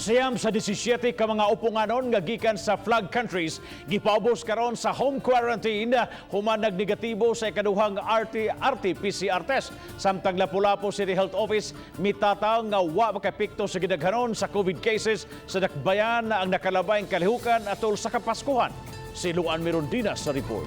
9 sa 17 ka mga uponganon nga gikan sa flag countries gipaubos karon sa home quarantine human nagnegatibo sa ikaduhang RT RT-PCR test. Samtang Lapu-Lapu City Health Office mitataw nga wa makaepekto sa gidaghanon sa COVID cases sa dakbayan ang nakalabayng kalihukan atol sa Kapaskuhan. Si Luan Mirondina sa report.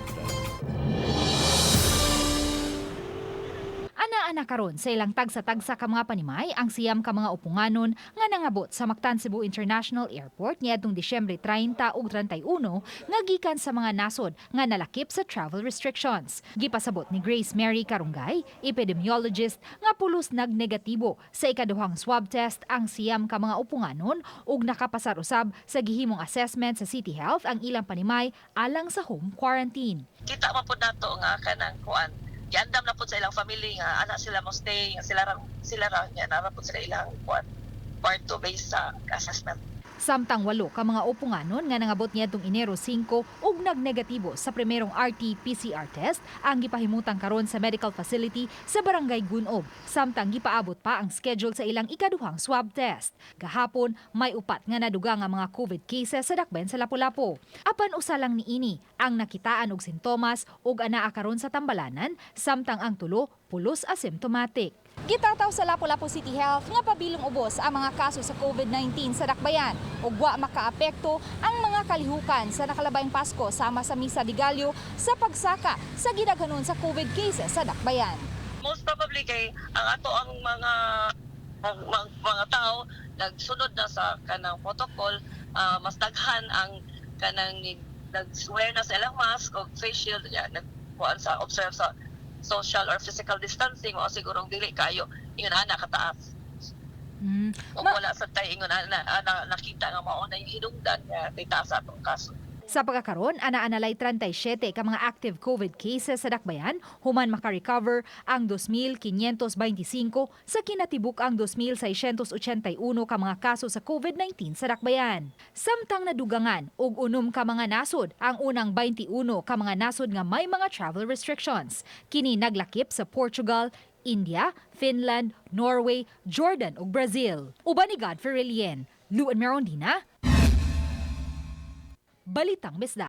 Ana-ana karon sa ilang tagsa-tagsa ka mga panimay ang 9 ka mga uponganon nga nangabot sa Mactan Cebu International Airport niadtong Disyembre 30 ug 31 nga gikan sa mga nasod nga nalakip sa travel restrictions. Gipasabot ni Grace Mary Carungay, epidemiologist, nga pulos nagnegatibo sa ikaduhang swab test ang 9 ka mga uponganon ug nakapasar usab sa gihimong assessment sa City Health ang ilang panimay alang sa home quarantine. Kita man pud nato nga kanang kuan, giandam na pud sa ilang family nga ana sila mo stay, nga sila ra nga nara pud sila ilang kuan kwarto based sa assessment. Samtang 8 ka mga uponganon nga nangabot niadtong Enero 5 ug nagnegatibo sa primerong RT-PCR test ang gipahimutang karon sa medical facility sa Barangay Gunob, samtang gipaabot pa ang schedule sa ilang ikaduhang swab test. Gahapon, may upat nga nadugang nga mga COVID cases sa dakbayan sa Lapu-Lapu. Apan usa lang niini ang nakitaan og sintomas ug anaa karon sa tambalanan, samtang ang 3 pulos asymptomatic. Gitataw sa Lapu-Lapu City Health nga pabilong ubos ang mga kaso sa COVID-19 sa dakbayan ug wa makaapekto ang mga kalihukan sa nakalabayng Pasko sama sa Misa de Gallo sa pagsaka sa gidaghanon sa COVID cases sa dakbayan. Most probably kay ang ato ang mga tao nagsunod na sa kanang protocol, mas daghan ang kanang nag-wear na sa ilang mask o face shield ya, nagkuan sa observe sa social or physical distancing, o sigurong dili kayo ingon ana kataas. O wala sa tay ingon ana nakita nga mao na yung hinungdan nga titaas sa atong kaso. Sa pagkakaron, ana-analay 37 ka mga active COVID cases sa dakbayan human makarecover ang 2,525 sa kinatibuk ang 2,681 ka mga kaso sa COVID-19 sa dakbayan. Samtang nadugangan og 6 ka mga nasod ang unang 21 ka mga nasod nga may mga travel restrictions. Kini naglakip sa Portugal, India, Finland, Norway, Jordan ug Brazil. Uban ni Godfrey Relien, Luan Merondina, Balitang Bisdak.